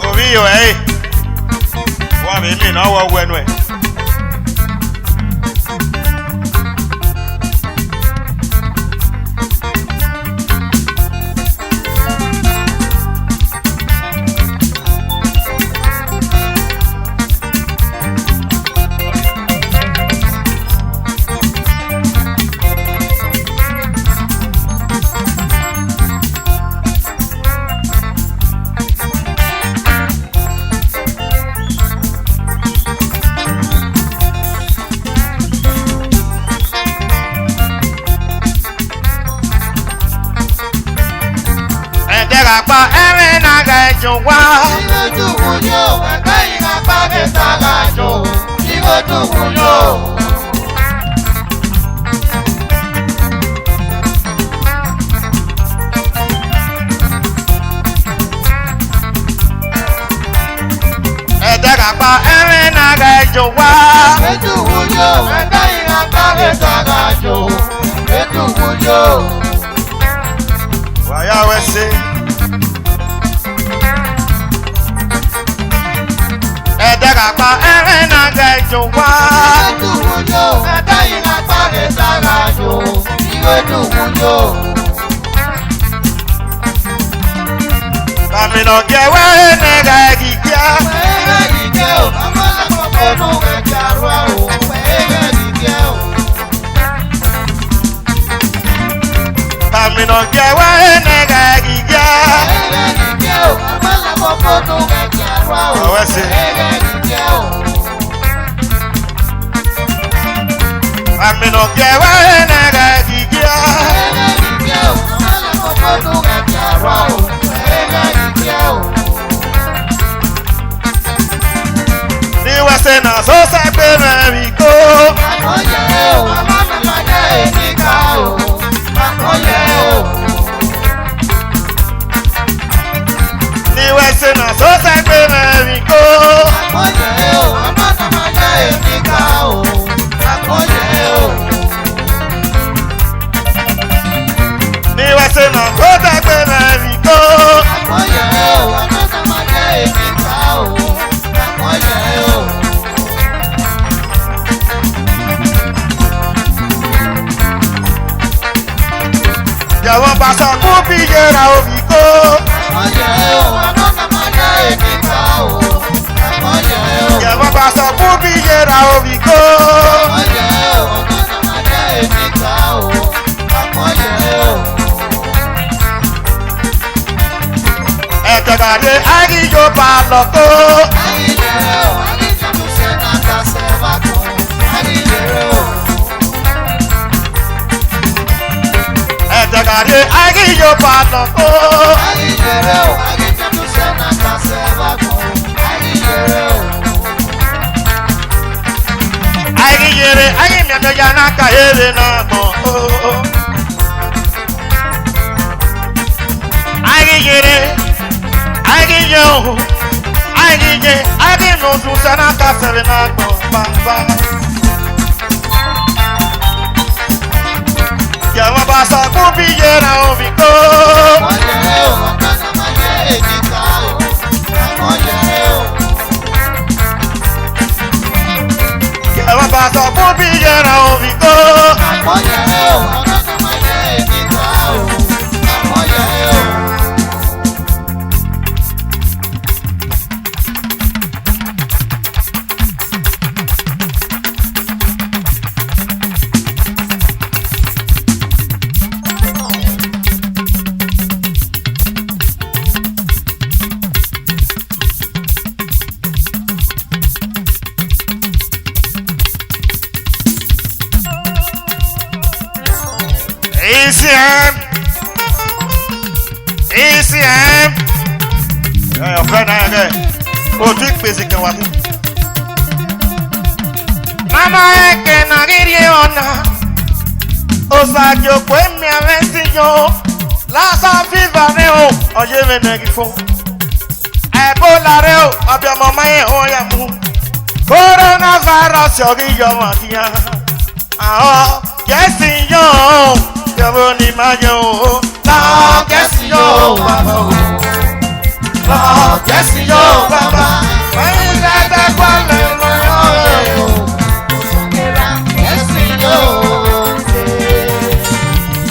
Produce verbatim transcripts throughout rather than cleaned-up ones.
Ovbi ẹre, wa vbe miẹn ne ọ wẹ nuẹn. Ẹdẹ gha kpa ẹmwẹ na ghẹ jọ owa. Igho dughu yo, ẹgbẹe gha kpa vbe ta gha jọ, igho dughu yo. Ẹdẹ gha kpa ẹmwẹ na ghẹ jọ owa. Etu wu yo, ẹdẹ gha kpa vbe ta gha jọ, etu wu yo. Wa ya wẹ ẹse. Ẹdẹ gha kpa ẹmwẹ na ghẹ jọ owa. Etu wu yo, ẹdẹ gha kpa vbe ta gha jọ, etu wu yo. Amẹ ne ọ gie wẹ ne ghẹ ghi gia. Ghẹ ghi gia o, a ma na koko nu ghẹ gia rua o. Ghẹ ghi gia o. Amẹ ne ọ gie wẹ ne ghẹ ghi gia. Ghẹ ghi gia o, a ma na koko nu ghẹ gia rua o. Ọ wẹ ẹse. Ghẹ ghi gia o. Amẹ ne ọ gie wẹ ne ghẹ ghi gia. Ne I wẹ ẹse na sosẹ gbe mwẹ vbe igho. Ne I wẹ ẹse na sosẹ gbe mwẹ vbe igho. Akpọyẹ o, a ma na ma ya emwi ka o. Akpọyẹ o. Ne I wẹ ẹse na sosẹ gbe mwẹ vbe igho. Akpọyẹ o, a ma na ma ya emwi ka o. Akpọyẹ o. Ya vbe Ọbasagun bi ye ra ovbi igho. Ya vbe Ọbasagun bi ye ra ovbi igho. Ẹdẹ gha rre, a ghi ye Obalọkọ. Ẹdẹ gha rre, a ghi ye Obalọkọ. A ghi ye rre, a ghi miẹn ya na ka here na agbọn. A ghi ye rre, a ghi ye o, a ghi ye, a ghi ne odusa na ka sẹrẹ na agbọn baba. Ya vbe Ọbasagun bi ye ra ovbi igho. Ya vbe Asọkun bi yẹn ra ovbi ko. Àmọ́ yẹn o, ọ̀nà kan máa yẹ èyí ta o. Àmọ́ yẹn o. E C M. E C M. Ẹ, ọfẹ na ẹghẹ. Otu ikpezi kẹwa khin. Mama ẹkẹ na ghi rrie ọna. Osa gie okhuo emian mwẹ ẹtin yo. Lassa fever nẹ o, ọ ye vbe nẹ ghi fo. Ebola rre o, ọbiọmọ ma rẹn ho ya mu. Coronavirus ọ ghi yọ ọmwa khian. Ahọ, Jesi yo, yọ vbe ni ma ye o. Lord Jesi yo, baba o. Lord Jesi yo, baba. Ẹyin lẹdẹ gualọ ẹmọ o. Jesi yo.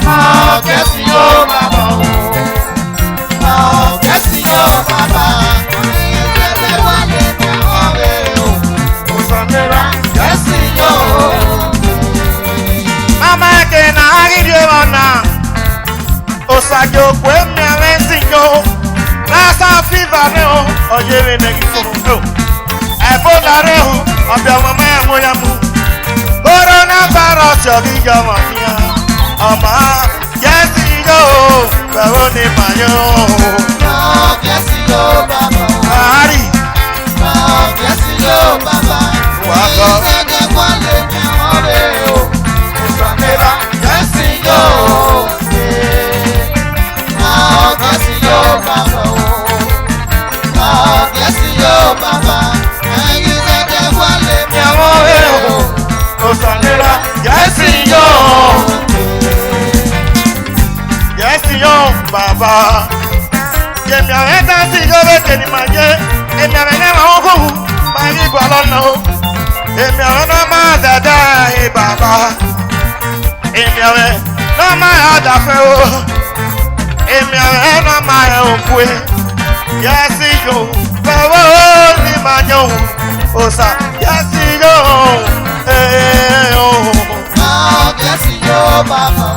Lord Jesi yo, baba o. Lord Jesi yo, baba. Ẹyin lẹdẹ gualọ ẹmọ o. Osanera, Jesi yo. Mama ẹkẹ na a ghi rrie ọna. Osa gie okhuo emian mwẹ ẹtin yo. Lassa fever rre o, ọ ye vbe nẹ ghi fo. Ebola rre o, ọbiọmọ ma rẹn ho ya mu. Coronavirus ọ ghi yọ ọmwa khian. Ọma, Jesi yo, vbe ẹvbo ne ima ye o. Lord Jesi yo, baba. Ari. Lord Jesi yo, baba. Wa sọ. Ẹdẹ gualọ ẹmọ o. Osanera, Jesi yo. Lord Jesi yo, baba o. Lord Jesi yo, baba. Ẹyin zẹdẹ gualọ ẹmọ o. Osanera, Jesi yo. Jesi yo, baba. Ye emianmwẹ dan si yo vbe kene ima ye. Emianmwẹ ne ẹmwẹ ọghohu, ma ghi gualọ nọ o. Emianmwẹ ne ọ ma zẹdẹ, e baba. Emianmwẹ ne ọ ma rẹn ọdafẹn o. Emianmwẹ ne ọ ma rẹn okue. Jesi yo, vbe ẹvbo ne ima ye o. Osa, Jesi yo, eh, oh. Lord Jesi yo, baba.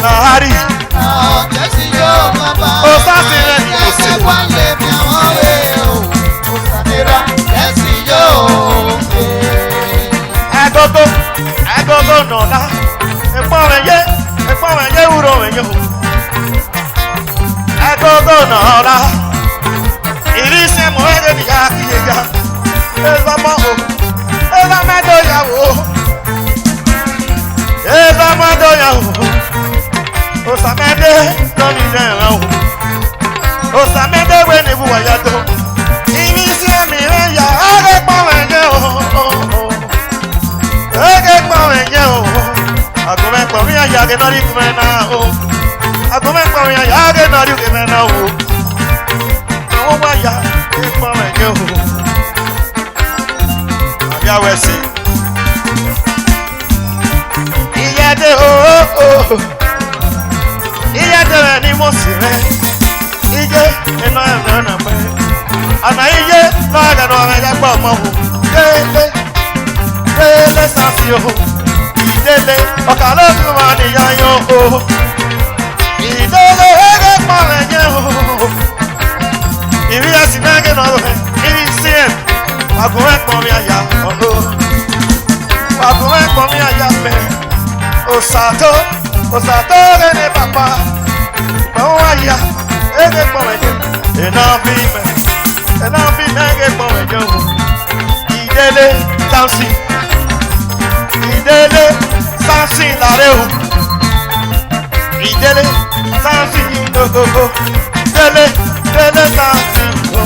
Nahari. Lord Jesi yo, baba. Osa si rẹ ni kò sí. Ẹdẹ gualọ ẹmọ o. Osanera, Jesi yo. Ẹgogo, ẹgogo nọ na. Ekpọnmwẹ ye, ekpọnmwẹ ye, urhomwẹ ye o. Ẹgogo nọ na. Ivbi isẹn mu ẹre ne I ya kie ya. Ezọmọ o, ezọmọ do ya wo. Ezọmọ do ya wo. Osamẹde do mi dẹ ẹmwẹ o. Osamẹde wẹ ne vbe uwa ya do. Ivbi isẹn mwẹ ya, a ghe kpọnmwẹ ye o. Ege kpọnmwẹ ye o. Agbọn mwẹ kpọnmwẹ iran ya ghe ne ọ rhie ughẹ mwẹ na o. Agbọn mwẹ kpọnmwẹ iran ya ghe ne ọ rhie ughẹ mwẹ na o. Àwọn wá ya ege kpọnmwẹ ye o. Àbí àwẹ̀ sí. Iye de o, o. Iye de rẹ ni mo sì rẹ. Iye, ena ẹmwẹ na pẹ. Ana iye, na gha nọ mwẹ ya gba ọmọ hu. Iye, iye. Dele Samson o, Idele, ọka lọ fi ma ni ya yo o. Idele ege kpọnmwẹ ye o. Ivbi ya si na ghe nọ rẹ, ivbi si ẹn, wa gu mwẹ kpọnmwẹ aya ọdo. Wa gu mwẹ kpọnmwẹ aya mẹ. Osato, Osato ghe ne papa. Mẹ wọn ya, ege kpọnmwẹ ye. Ena fi mẹ, ena fi mẹ ege kpọnmwẹ ye o. Idele Samson. Idele Samson lare o. Idele Samson o o o. Dele, Dele Samson o.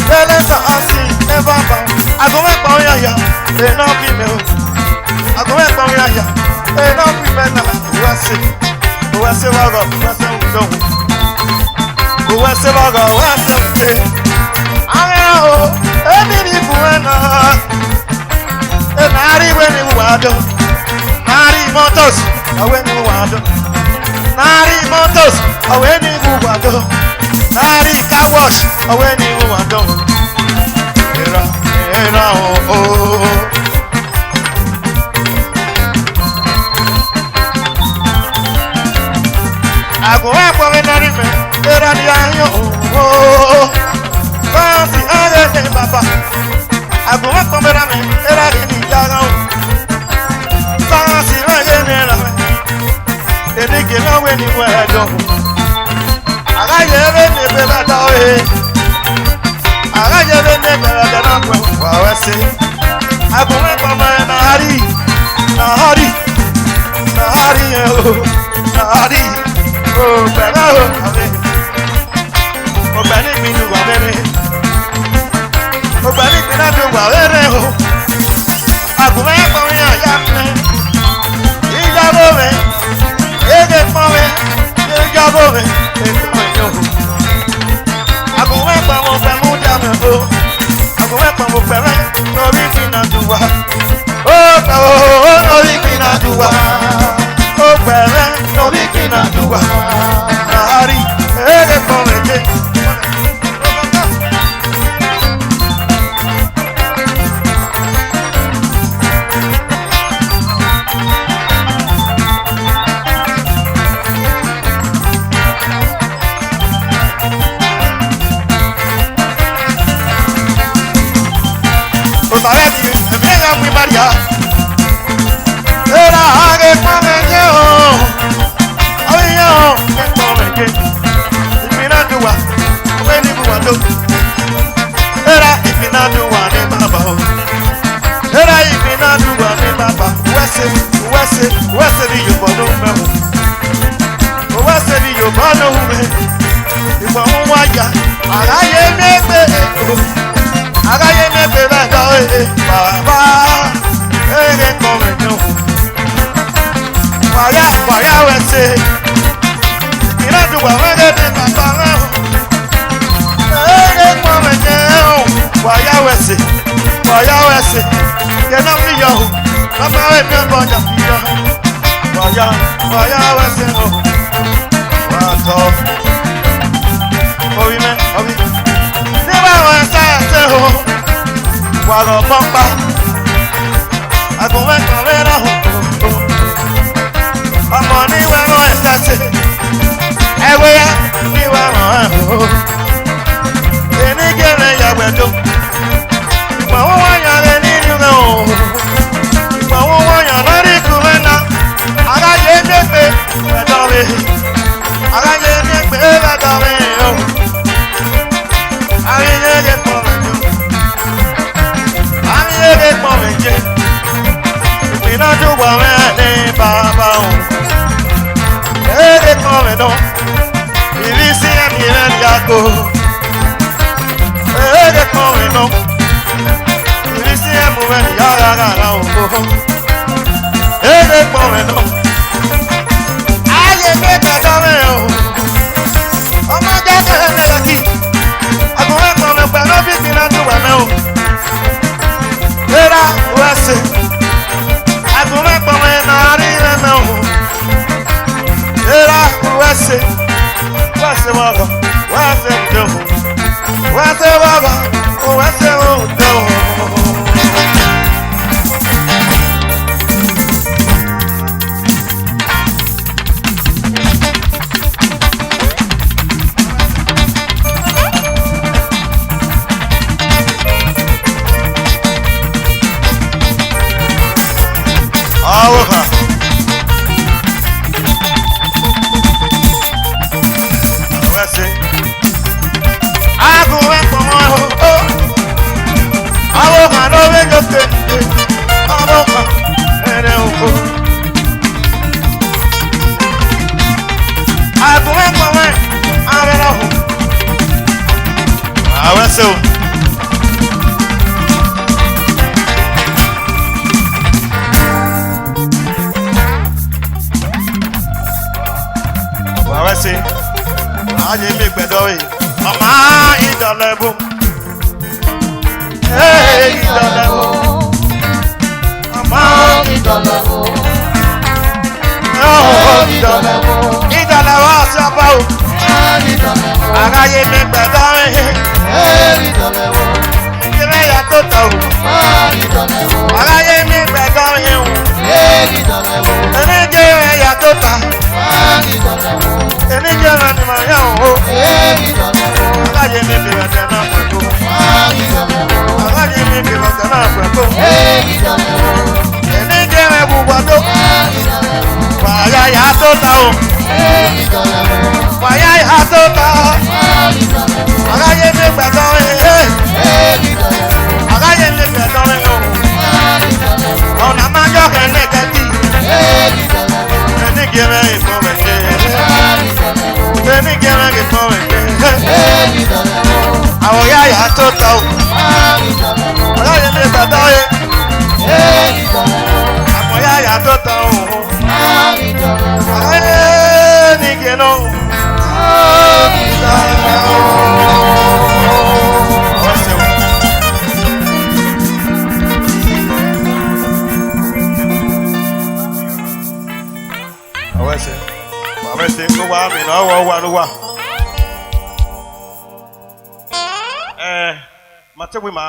Dele Samson never bow. Agbọn mwẹ kpọnmwẹ aya, ena fi mẹ o. Agbọn mwẹ kpọnmwẹ aya, ena fi mẹ na. Uwẹ se, uwẹ se vbe ọghọ, uwẹ se vbe ọghọ. Uwẹ se vbe ọghọ, uwẹ se vbe ọghọ. Aya o, eni ni bu ẹna. Ado. Nari Motors, ọ wẹ ne I wa do. Nari Motors, ọ wẹ ne I wa do. Nari Car Wash, ọ wẹ ne I wa do. Erha, erha o, o. Agbọn ẹkpo vbe nọ rhie mẹ, erha ne I ya hiọn o, o. Fancy, a ghe ne baba. Agbọn ẹkpo vbe rha mẹ, erha ghe ne I ya ghan o. Fancy, a ghe ne erha mẹ. Eni gie mwẹ wẹ ne I wẹ dọ. A gha ye vbene egbe vbe dọ re. A gha ye vbene egbe vbe dọ na wẹ wa wẹ sẹ. Agbọn ẹkpo vbe na hari, na hari, na hari o, na hari. O, bẹghe o, abe. Ọgbẹnigbin ne uwa vbe rre. Ọgbẹnigbin na do uwa vbe rre o. Agbọn ẹkpo vbe iran ya mẹ. Iyọvbe mwẹ, eghe ekpọnmwẹ, iyọvbe mwẹ, ekpọnmwẹ yo. Agbọn ẹkpo vbe ọgbẹn mudia mwẹ o. Agbọn ẹkpo vbe ọgbẹn mwẹ, ne ovbi igbinna do uwa. Okpẹvẹ ne ovbi igbinna do uwa. Okpẹvẹ ne ovbi igbinna do uwa. Nari, eghe ekpọnmwẹ ye. Osa vbe ẹdẹ, ẹmwẹ gha mu iba rria. Erha ghe ekpọnmwẹ ye o. Avbe iran o, ekpọnmwẹ ye. Igbinna do uwa, ọ wẹ ne I wa do. Erha igbinna do uwa ne baba o. Erha igbinna do uwa ne baba. Uwẹ sẹ, uwẹ sẹ, uwẹ sẹ ne iyobọ do mwẹ o. Uwẹ sẹ ne iyobọ do mwẹ. Igbọnmwẹ uwa ya, a gha ye miẹn egbe o. A gha ye miẹn egbe vbe ẹdẹ ọre, baba. Eghe ekpọnmwẹ ye o. Wa ya, wa ya wẹ sẹ. Iran do uwa mwẹ ghe ne baba mwẹ o. Eghe ekpọnmwẹ ye o. Wa ya wẹ sẹ. Wa ya wẹ sẹ. Ye na mi yọ o. Baba mwẹ mi ọgbọ ya fi yọ. Wa ya, wa ya wẹ sẹ o. Wa tọ. Ovbi mwẹ, ovbi. Ne wa wẹ sẹ sẹ o. Wa rọ ọkpọkpa. Agbọn ẹkpo vbe na ho. Ọmọ ne I wẹ rẹn ẹsẹse. Ẹwe ya ne I wẹ rẹn ho. Eni gie mwẹ ya wẹ do. Ikpọnmwẹ uwa yan ghe ne I rhie mwẹ o. Ikpọnmwẹ uwa yan ne ọ rhie ku mwẹ na. A gha ye ne egbe vbe dọ mwẹ. A gha ye ne egbe vbe dọ mwẹ o. Avbe iran eghe ekpọnmwẹ ye. Avbe iran eghe ekpọnmwẹ ye. Igbinna do uwa mwẹ ne baba o. Eghe ekpọnmwẹ nọ. Ivbi isi ẹmwẹ mwẹ ne I ya go. Eghe ekpọnmwẹ nọ. Ivbi isi ẹmwẹ mwẹ ne I ya gha gha gha o. Eghe ekpọnmwẹ nọ. Aye, ne egbe dọ mwẹ o. Ọmọ ja kẹrẹ ne ẹki. Agbọn ẹkpo vbe ọgbẹn ne ovbi igbinna do uwa mwẹ o. Erha, uwẹ sẹ. Agbọn ẹkpo vbe na rhie mwẹ o. Erha, uwẹ sẹ. Uwẹ sẹ vbe ọghọ, uwẹ sẹ vbe ude o. Uwẹ sẹ vbe ọghọ, uwẹ sẹ vbe ude o. Ọvbokhan. Wẹ sẹ. Agun mwẹ kpọnmwẹ o, o. Ọvbokhan ne ọ vbe ye oke, ọvbokhan ẹrẹ oko. Agun mwẹ kpọnmwẹ, a vbe rọ ho. A wẹ sẹ o. Wa wẹ sẹ, a ye miẹn ẹgbẹdẹ ọvbehe. Ọma idọlẹbo. Ee, idọlẹbo. Ọma Idọlẹmwẹ ọse Ọba o. A gha ye miẹn ẹgbẹdọmwẹ. Ye mwẹ ya tota o. A gha ye miẹn ẹgbẹdọmwẹ o. Eni gie mwẹ ya tota. Eni gie mwẹ ne ima ya o. A gha ye miẹn ẹgbẹdọmwẹ. A gha ye miẹn ẹgbẹdọmwẹ. Eni gie mwẹ gu uwa do. Wa ya ya tota o. Wa ya ya tota. A gha ye miẹn ẹgbẹdọmwẹ. A gha ye miẹn ẹgbẹdọmwẹ o. Ọna ma yọ khẹ nẹkẹti. Eni gie mwẹ ekhọe mwẹ kẹ. Eni gie mwẹ ekhọe mwẹ kẹ. Awọ ya ya tota o. A gha ye miẹn ẹgbẹdọmwẹ. Awọ ya ya tota o. Eni gie nọ. Ọwẹsẹ, ọwẹsẹ, ne uwa miẹn ne ọ wa, uwa ne uwa. Eh, ma te wẹ ma.